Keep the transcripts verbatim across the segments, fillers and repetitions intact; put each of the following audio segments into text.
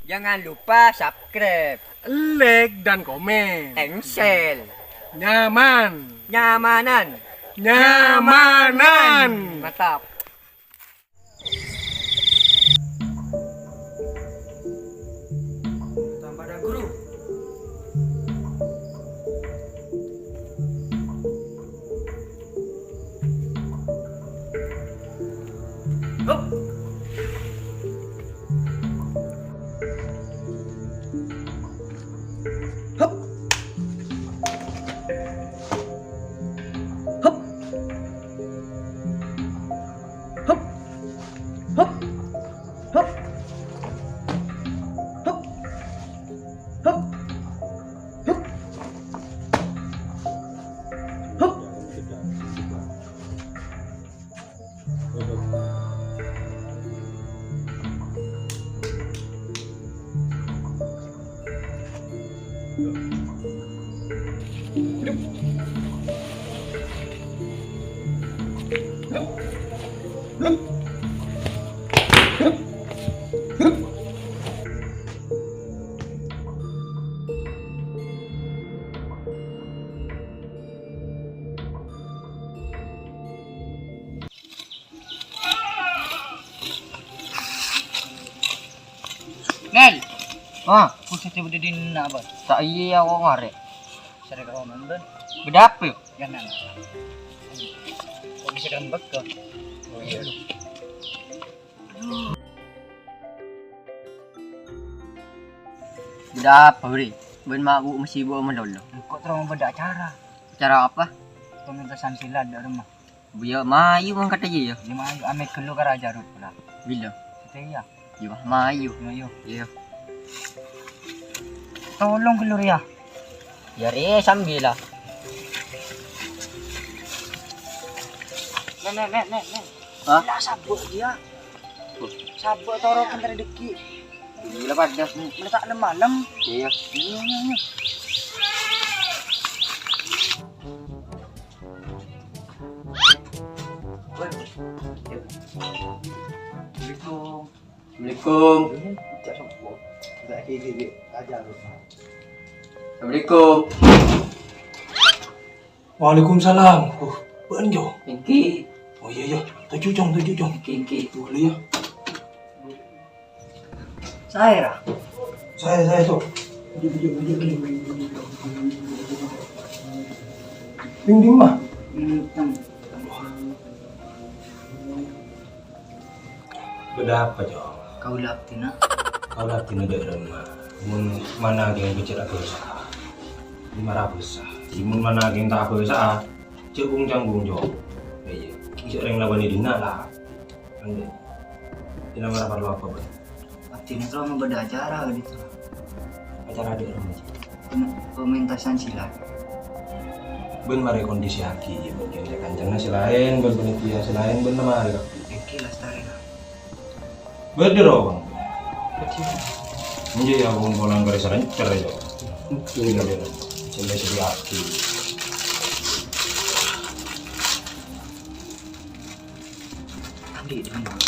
Jangan lupa subscribe, like, dan komen. Cancel. Nyaman. Nyamanan. Nyamanan. Mantap. Tanpa ada guru. Hup. Hup. Hup. Hup. Hup. Hup. Hup. Hup. Hup. Nel. Ah, pusat ibu di dina, Bang. Tak iya, aku ngarep. Sering ke rumah, Bang. Beda apa, yuk? Ya, Nel. Kok bisa dalam bek, Bang? Oh, iya. Beda apa, Bri? Ben mabuk mesti bawa melolo. Kok terus beda acara? Acara apa? Pementasan silat di rumah. Buya mayu mangkat aja ya. Ya mayu, ame gelo ka Raja Rut pula. Bila? Satria. Yo, mayu. Mayu. Iya. Tolong gelo ya. Ya re sambil lah. Nek, nek, nek, nek, nek. Hah? Lah, sabuk dia. Sabuk toro kan tadi deki. Gila pada. Meletak lem malam. Iya. Iya, iya, iya. Assalamualaikum. Assalamualaikum. Assalamualaikum. Waalaikumsalam. Oh, bâ'ân, Jo? Èngghi. Oh, iyâ, iyâ. Toju', Cong, toju', Cong. Èngghi, èngghi. Toju' ghâllu, yâ. Saè, ra? Saè, saè, Cong. Ding, ding, mah. Hmm, Cong. Bâdâ apa, Cong? Kaulâ abdhina. Kaulâ abdhina dâ' remma. Mon mana ghi' bâjâ abhâsa. Di mara abhâsa. Di mon mana ghi' ta' abhâsa, jhâ' bung-canggung, Cong. Iyâ. Jhâ' rèng lawanè dinna' la. Enggak. Di mara parlo apa, Bang? Abdhina terro bâdâ acara ka'dinto. Acara dâ' remma, Cong. Pementasan silat. Bân marè kondisi agi, bân kanca-kancana sè laèn, bân panitia sè laèn, bân marè kabbhi. Èngghi lastarè, Kak. Bâdâ rowa, Bang. Enjâ' yâ, Bang, polang karè sarencer yâ. Èngghi, Bang. Sè la sèdiyâ'aghi.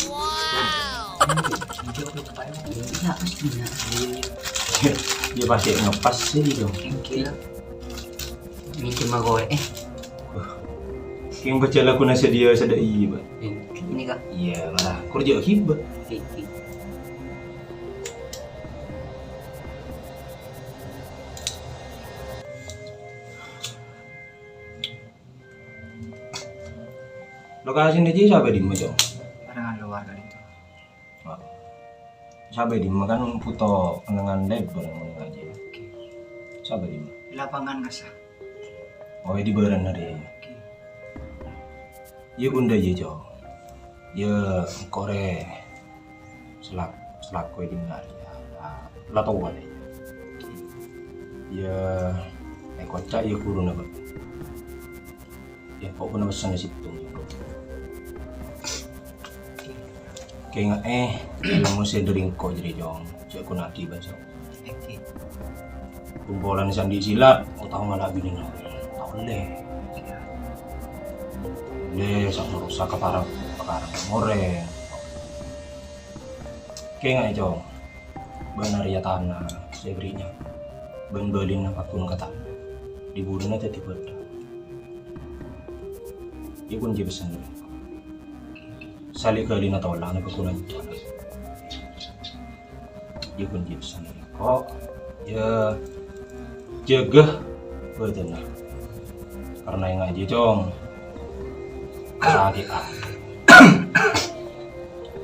Wow. Yâ, pasti ngepas sih, Cong. Ini cuma kowe, eh. Kèng bâca laguna sè diyâ sadhâjâ, Pak. Ini, Kak. Iyâ, malah kerja hebat. Lokasina jiyâ sabâ è dimma, Cong? Lapangan luar ka'dinto. Oh. Sabâ è dimma kan butuh kennengngan lebar ngono aja. Oke. Sabâ è dimma? Lapangan kassa. Oh, di bârâ'na rèya. Oke. Yâ, bunda, yâ, Cong. Yâ, engko' rè selak-, selaku è dinna' rèya, la, la towa rèya. Yâ, è koca' yâ ghuruna, Pak. Yâ, pokokna pèssèna sèttong. Kènga'è, èlmo sè dâri engko' jârèya, Cong. Jhâ' ghuna'aghi bân sè Oke. Kumpolan sè andi' silat, otabâ mala binèna orèng. Ta' ollè. Ollè, sa-, rusak ka parang, ka parang orèng. Kènga'è, Cong. Bân arèya tana sè èbèrri'â bân bâlina pagghun ka tana, dhi-budhina dhâddhi bâdâ. Iyâ, kun jhi' pèssèna. Salè-ghâlina tolana pagghun tana. Iyâ, kun jhi' pèssèna. Kok, iyâ, jâgâ bâdânna. Karna ènga' jiyâ, Cong. Sakè'an.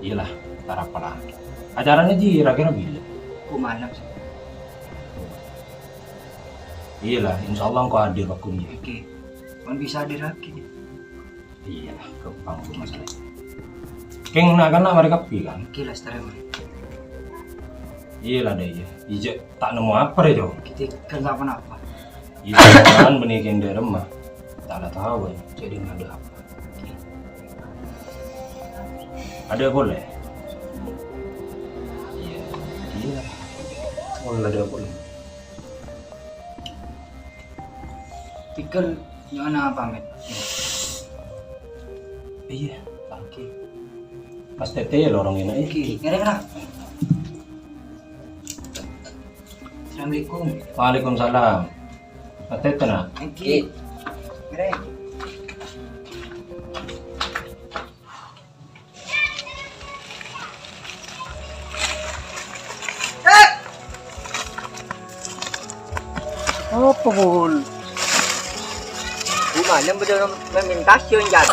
Iyâlah, ta' arapa la. Acarana jiyâ ra-kèra bilâ? Engko' malem, sih. Iyâlah, insyaallah engko' hadir pagghun jiyâ. Oke. Mon bisa hadir lagi. Iyâlah, ghâmpang masalahnya. Kèng na'-kana' marè kabbhi, kan? Oke, la, seterusnya. Iyâlah, dâ' iyâ. Ijâ ta' nemmo apa rè, Cong? Kita kan napa-napa. Iyâ, kan bânnè kèng dâ' remma. Ta' la tao, jhâ' dâ' ngadâ' apa. Adâ' polè? Iyâ, iyâ. Mon la adâ' polè. Tikel nyo'ona pamèt. Iyâ, oke. Pas tètè iyâ lorong ènna', iyâ. Oke, ngèrèng, Ra. Assalamualaikum. Waalaikumsalam. Pas tètè, Na'. Oke. Ngèrèng. Apa, Bul? Bu, malem bâdâ memintas, Jun, Jan.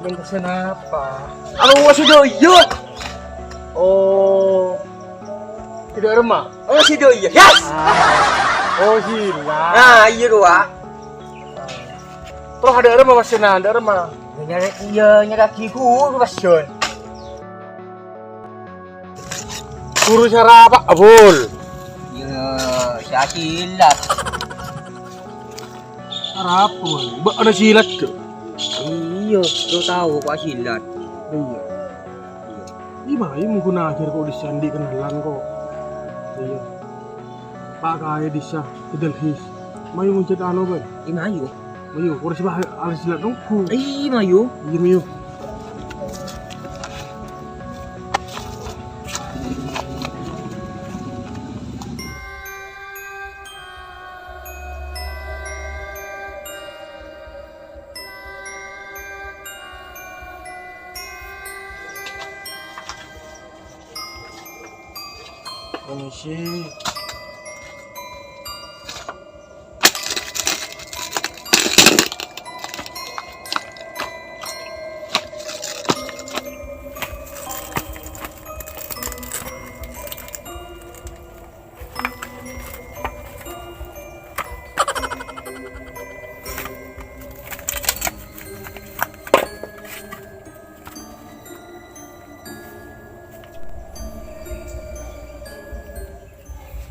Memintas apa? Apa, Bu, sudah, iya. Oh. Tidak remah? Oh, sudah, iya. Yes! Ah. Oh, gila. Nah, iya, dua. Terros adâ' remma, Mas, sèna, adâ' remma. Iyâ, nyarè, iyâ, nyarè ghi' ghuru, Mas, Jon. Ghuru sara apa, Abul? Iyâ, sè asilat. Sara apa, Bul? Bâ' ana silat, Cuk? Iyâ, lo tao kok asilat. Iyâ. Iyâ. Iyâ, mayu monggu ajhâr kok, dissa' andi' kennalan kok. Iyâ. Pa' kaè dissa' è Delhis. Mayu ngonjhât ano, Bân? Iyâ, mayu. Mayu, kores bah alis jilat nonggu. Iyâ, mayu. Iyâ, mayu. Permisi.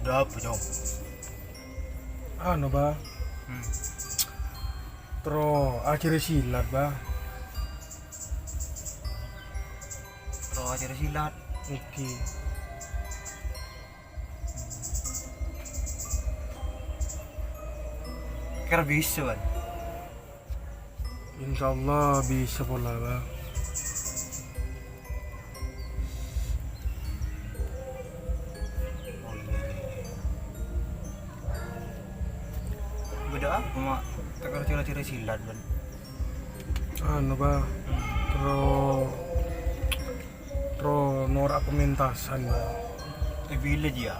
Dâ' apa, Cong? Anu, Bah. Hmm. Terro ajhârâ silat, Bah. Terro ajhârâ silat. Èngghi. Kèra bisa, Bân? Insyaallah bisa pola, Bah. Bâdâ apa, Ma'? Tèkèr cèra-cèra silat, Bân. Anu, Bah. Terro, terro noro' pementasan, Bah. È bilâ jiyâ?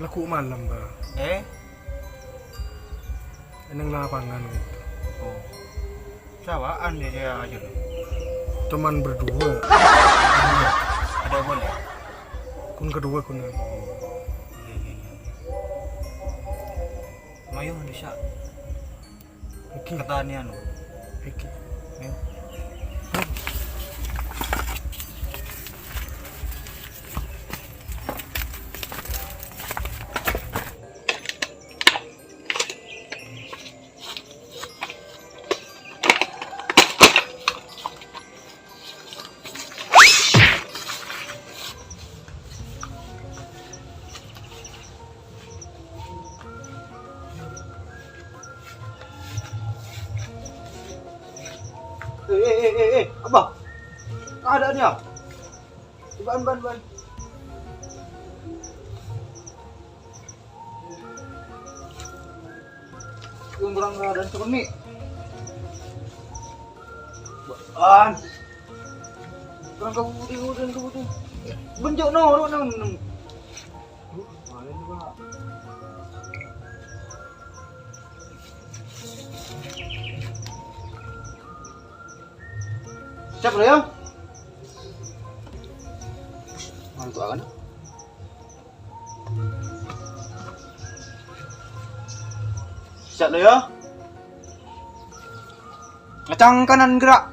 Lagghu' malem, Bah. Eh? È neng lapangan gitu. Oh. Sawa'an dâ' rèya ajhâr. Cuman berdua. Adâ' polè? Kun kedua, kun. Iyâ, iyâ, iyâ. Mayu, dissa'. Èngghi. Katanya, anu. Èngghi. Ayo. Eh, eh, eh, eh, eh, apa? Keadaannya? Bân, bân, bân. Kurang ada semenit. Ba'an. Kurang kabudi, kurang kabudi. Benjok noro' nang. Siap, Leo? Ngantuk akan. Siap, Leo? Ngacang kanan gerak.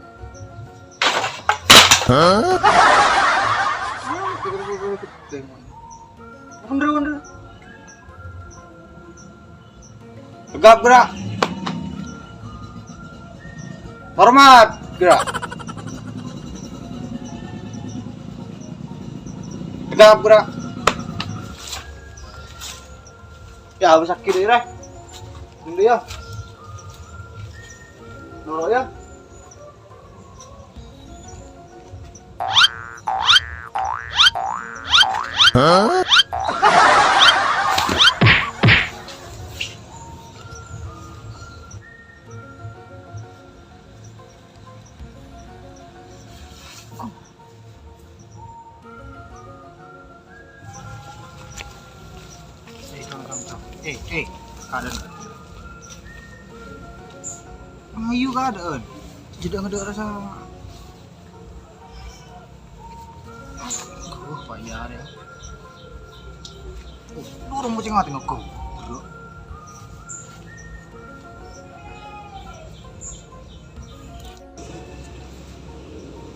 Mundur, mundur. Tegap gerak. Hormat gerak. Tegap gerak. Ya, aku sakit ini, Reh. Dulu ya. Noro' ya. Eh, tong, tong, tong. Eh, eh, kaadaan. Ayo, kaadaan. Jhâ' dâ' ngadâ' rasa. Aduh, payah ya. Oh, lu orang mesti ngerti ngoko. Bro.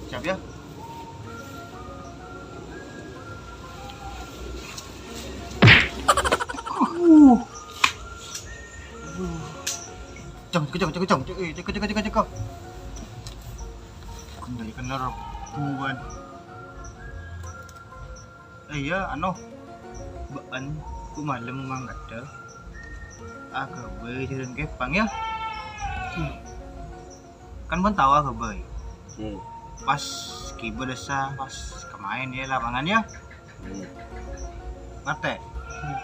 Siap ya? Uh. Cong, cong, cong, cong, cong, eh, ceko, ceko, ceko, ceko. Kembali ke nerok buan. Eh, iya, anu, bâ'ân, ku malem mangkadhâ. Aghâbây jhârâng kepang, ya. Hmm. Kan pon tao aghâbây. Hmm. Pas ghibâ dâssa, pas kemain, ya, lapangan, ya. Hmm. Ngartè? Hmm.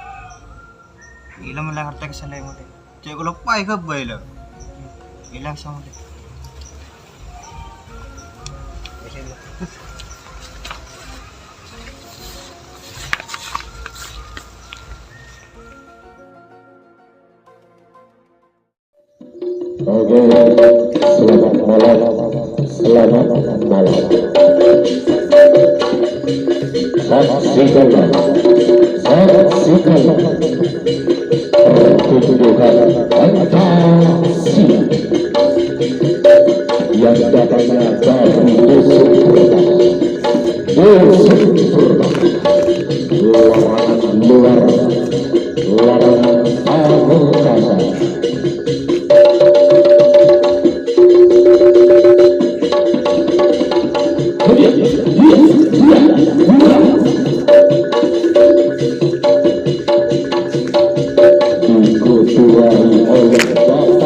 Ghilâ mèla ngartè ka sèlèng, Mon. Cè' kaulâ pas aghâbây, lho. Ghilâ, Mon. Oke, selamat malam. Selamat malam. Saksikanlah, saksikanlah pertunjukan pentas silat yang datangnya dari dusun Purba. Dusun Purba, larangan luar, larangan Pamekasan. Diketuai oleh Bapak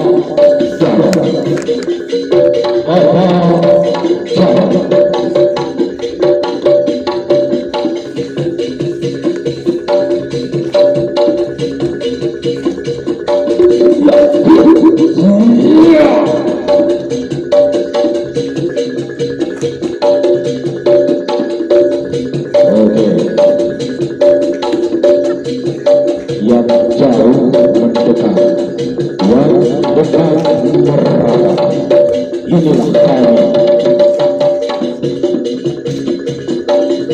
Jarot. Bapak Jarot. Oke. Yang jauh mendekat, yang dekat merapat. Inilah kami.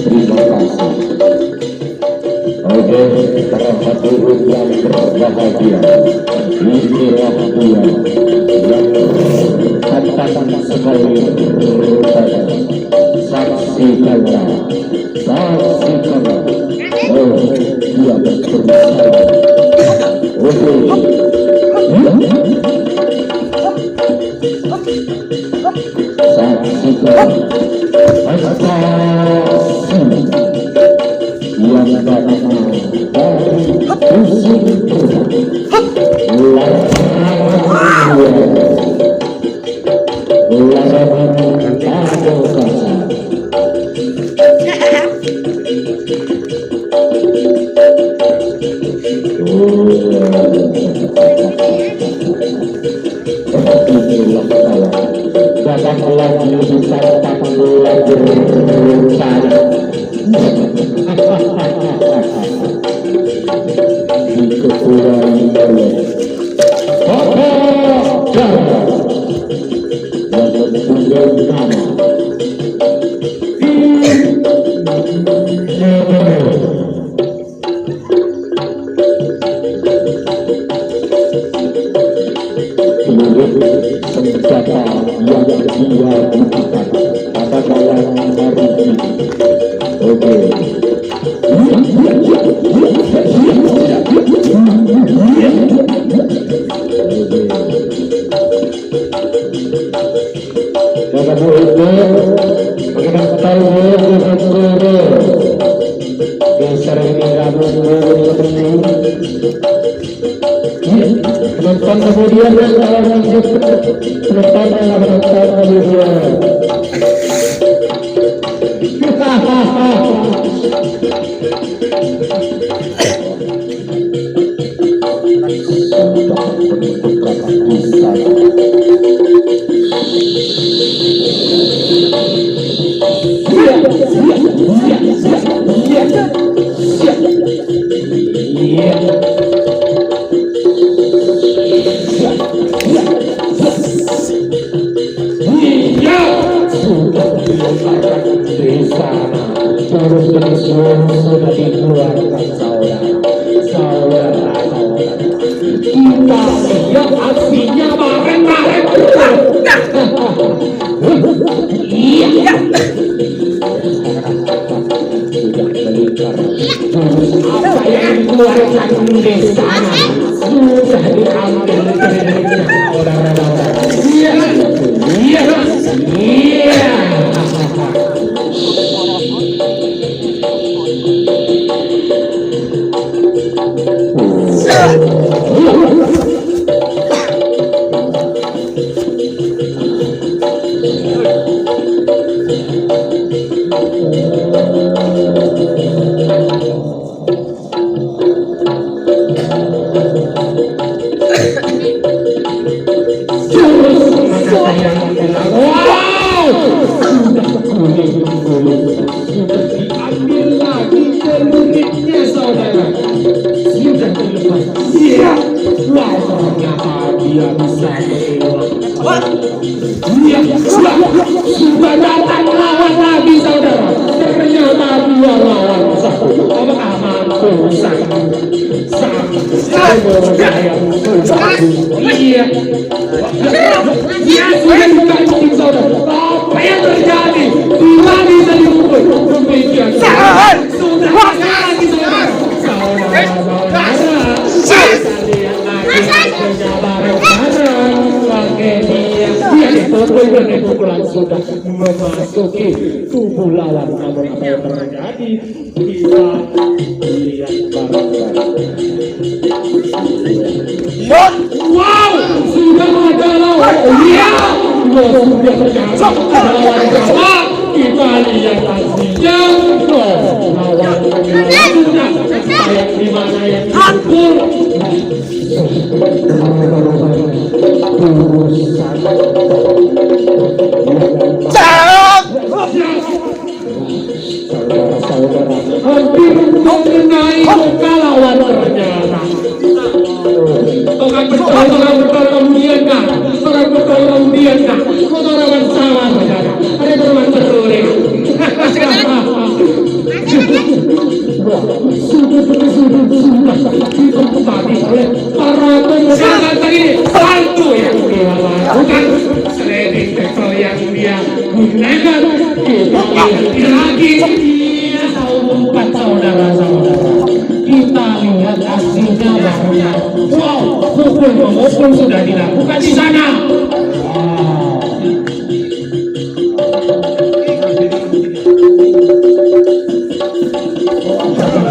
Terima kasih. Oke, para hadirin yang berbahagia, inilah dia yang tampan sekali rupanya. Saksikanlah, saksikanlah. Oh, dia berbicara. Oke. Saksikan prestasi yang datang dari Dusun Purba. Larangan, larangan Pamekasan. Peluru senjata yang dia butuhkan pada malam hari ini. Oke. Oke. Kaka Bu Ibu, mengenang tahu Bu Ibu. Geser ini kamu Bu Ibu. Iya, penonton kemudian yang kalau lanjut, penonton yang penonton kemudian. Iya, sudah dilontarkan di sana. Terus menerus sudah dikeluarkan saudara. Saudara, saudara. Kita lihat aksinya bareng-bareng. Iya. Sudah melingkar. Apa yang dikeluarkan di sana sudah diambil dari saudara-saudara. Iya, iya, iya. Wow! Sudah diambil lagi celuritnya, saudara. Sudah dilepas. Iya. Wah, ternyata dia bisa. Iya. Sudah, sudah datang lawan lagi, saudara. Ternyata dia lawan satu. Apakah mampu satu? Satu. Iya. Dia sudah buka pintu, saudara. Apa yang terjadi? Dua bisa dipukul. Demikian. Sudah ada lagi, saudara. Saudara, saudara. Kita lihat lagi hasilnya bareng-bareng. Pakai dia. Dia dipukul dan dipukulan sudah memasuki tubuh lawan. Namun apa yang terjadi? Kita lihat bareng-bareng. Wow, sudah ada lawan. Iya, sudah ternyata ada lawan. Kita lihat hasilnya. Oh, lawan sudah. Yang di mana yang dipukul? Saudara-saudara, hampir mengenai muka lawan ternyata. Tukang betul, tukang betul kemudian, Kak. Tukang betul kemudian, Kak. Motor awan sawah, saudara. Ada teman tertulis. Wah, sudah, sudah, sudah ditempati oleh para pemuda tadi. Salto yang dia lakukan, sliding tackle yang dia gunakan. Kita lihat lagi. Dia tahu empat saudara-saudara. Kita lihat aksinya bareng. Wow, pukul memukul sudah dilakukan di sana. Wow.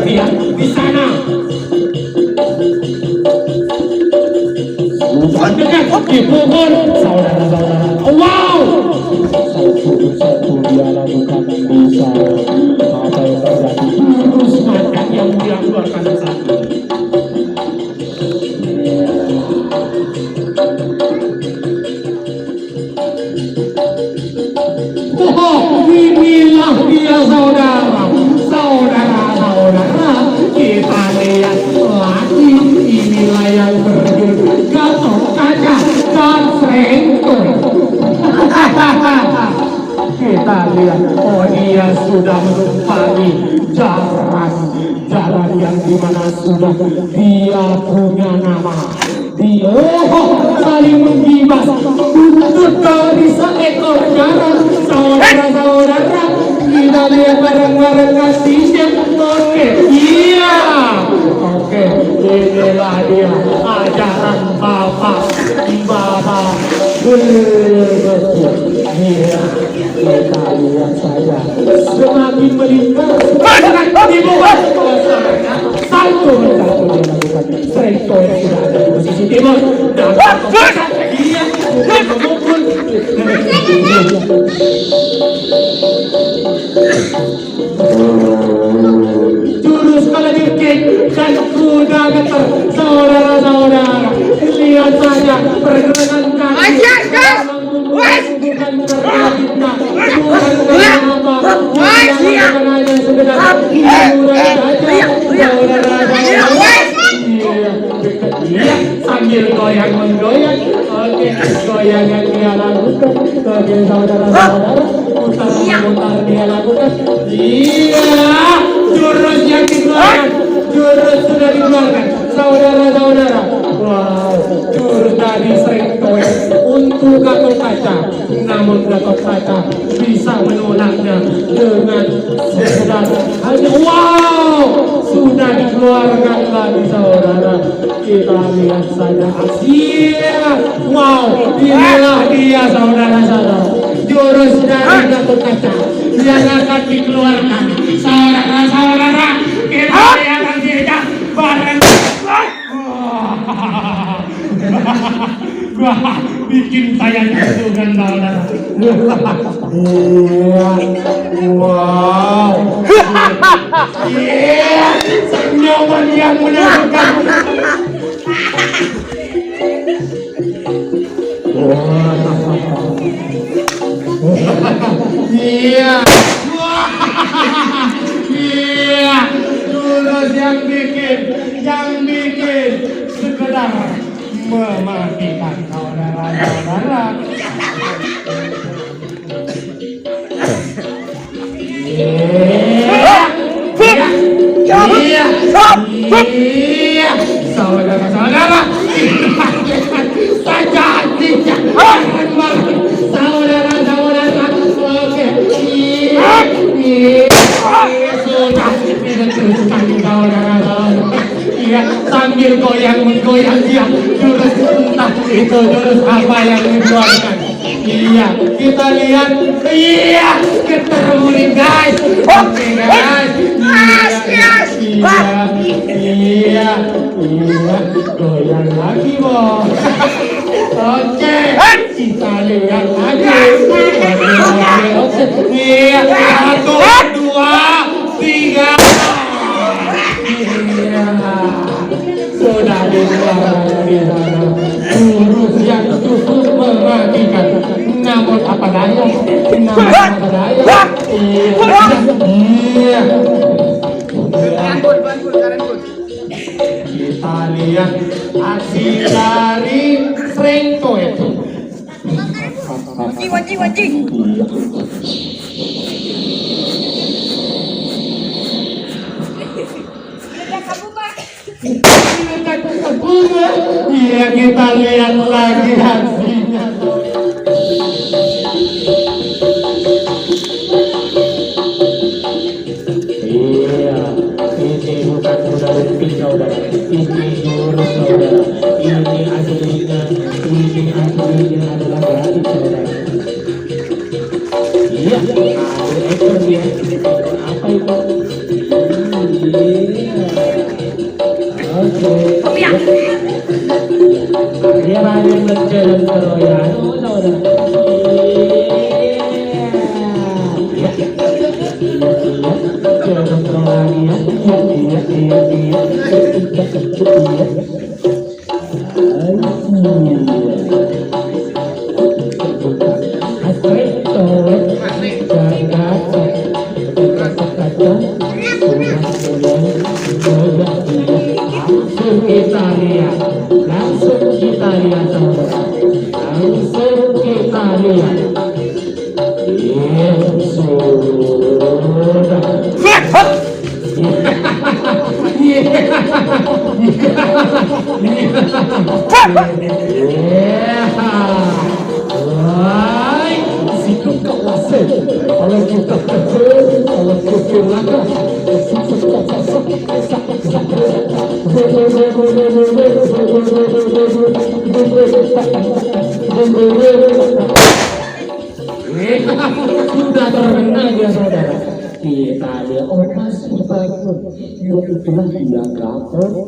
Lihat di sana. Bukan dengan dipukul, saudara-saudara. Wow! Satu persatu dia lakukan bisa. Apa yang terjadi? Jurus makan yang dia keluarkan satu. Oh, dia sudah menumpangi jalan, jalan yang dimana sudah dia punya nama. Dia, oh, saling menggibas. Buntut dari seekor jaran, saudara-saudara. Kita lihat bareng-bareng kasihnya. Oke, iya. Oke, inilah dia ajaran Bapak. Bapak. Iya. Kita lihat saja. Semakin melingkar, semakin timbul. Satu persatu dia lakukan. Sering Toer sudah ada di posisi timur. Dan dia memukul. Jurus kala jengking dan kuda getar, saudara-saudara. Lihat saja pergerakan kaki. Ayo, gas! Wes! Bukan berkala bintang, bukan berkala apa. Wes, iya. Bukan hanya sekedar hiburan saja, saudara-saudara. Iya. Iya, sambil goyang menggoyang. Oke, goyangan dia lakukan. Oke, saudara-saudara, putar memutar dia lakukan. Iya, jurus yang dikeluarkan, jurus sudah dikeluarkan, saudara-saudara. Wow, jurus dari Sreng Toer untuk Gatotkaca. Namun Gatotkaca bisa menolaknya dengan sekedar hanya, wow, sudah dikeluarkan lagi, saudara. Kita lihat saja aksi. Wow, inilah dia, saudara-saudara. Jurus dari Gatotkaca yang akan dikeluarkan. Saudara-saudara, kita lihat aksinya bareng. Wah, bikin saya jantungan, saudara. Iya. Wow. Iya. Senyuman yang menakjubkan. Iya. Iya. Dulu yang bikin, yang bikin sekedar mematikan, saudara-saudara. Iya. Iya. Iya. Saudara-saudara. Saja, saja. Saudara-saudara. Oke. Iya. Iya. Sudah. Ini terus, saudara-saudara. Iya, sambil goyang menggoyang dia. Jurus entah itu jurus apa yang dikeluarkan. Iya, kita lihat. Iya, getar guling, guys. Oke, guys. Iya, iya, iya, iya. Goyang lagi, Bos. Oke, kita lihat lagi. Oke, oke, oke. Iya, satu, dua, tiga. Iya. Sudah dikeluarkan dari sana. Jurus yang cukup mematikan. Namun apa daya? Namun apa daya? Iya. Iya. Kita lihat aksi dari Franco itu. Wanci, wanci, wanci. Iya, kita lihat lagi hasilnya. Iya, ini bukan kuda lumping, saudara. Ini jurus, saudara. Ini aslinya, ini aslinya adalah gaib, saudara. Iya, ada ekor dia. Apa itu? Iya. Oke. Iya, Raden, berjalan terus ya. Anu, saudara. Iya. Iya, iya. Jalan terus lagi ya. Iya, iya, iya, iya. Iya, iya. Langsung kita lihat, langsung kita lihat, saudara. Langsung kita lihat. Iya, Sudah terkenal dia, saudara. Kita dia, oh, masih bangun. Ya, itulah dia, kapok.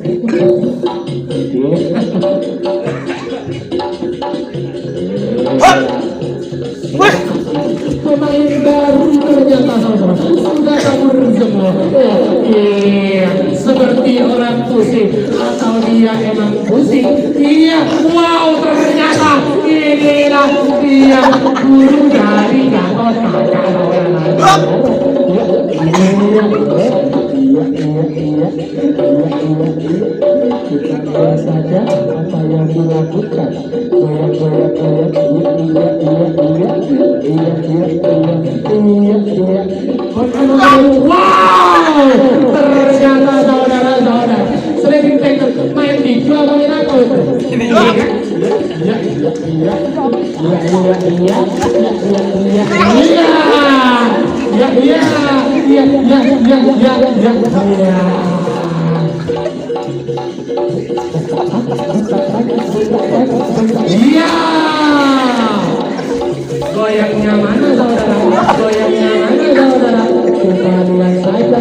Pemain baru ternyata, saudara. Sudah kabur semua. Oh, iya. Seperti orang pusing. Atau dia emang pusing? Iya. Wow, ternyata inilah dia, guru dari Gatot Kaca. Iya, iya, iya, iya, iya, iya, iya, iya. Kita lihat saja apa yang dilakukan. Goyang, goyang, goyang. Iya, iya, iya, iya. Iya, iya, iya. Iya, iya. Wow, ternyata, saudara-saudara, sliding tackle main di dua, main apa itu? Iya, iya, iya, iya. Iya, iya, iya. Iya, iya, iya. Iya, iya, iya, iya, iya, iya, iya. Iya. Goyangnya mana, saudara? Goyangnya mana, saudara? Kita lihat saja.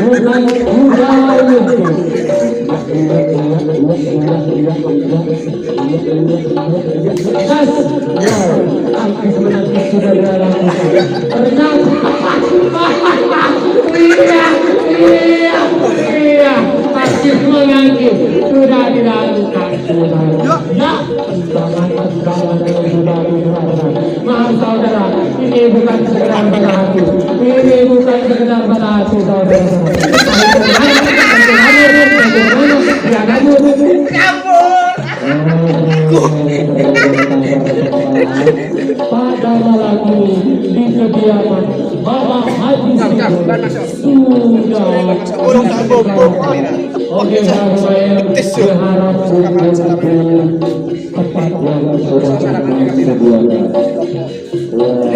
Bukan, bukan. Gas. Wow. Tangkis menangkis sudah berlaku. Ternyata. Iya, iya, iya. Tangkis menangkis sudah dilakukan. Ya. Tendangan, tendangan yang sudah dikeluarkan. Maaf, saudara, ini bukan sekedar berlatih. Ini bukan sekedar berlatih, saudara. Ayo, ayo, ayo, ayo, ayo, ayo, ayo. Pada malam ini di kediaman Bapak Haji Sidin sudah. Oke, saya berharap tepat yang sudah disediakan. Wow.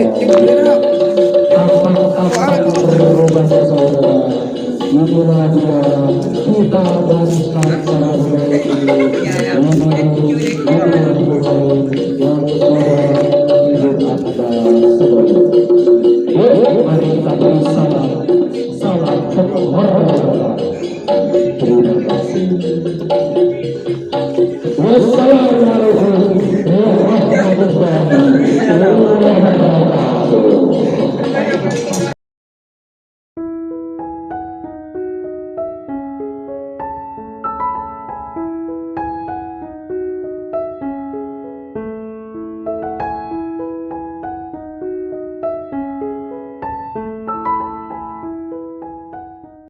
Tampak-tampak berubah, saudara. Inilah dia kita barisan para pemain ini. Ini, ini pemain yang sudah hidup aktif.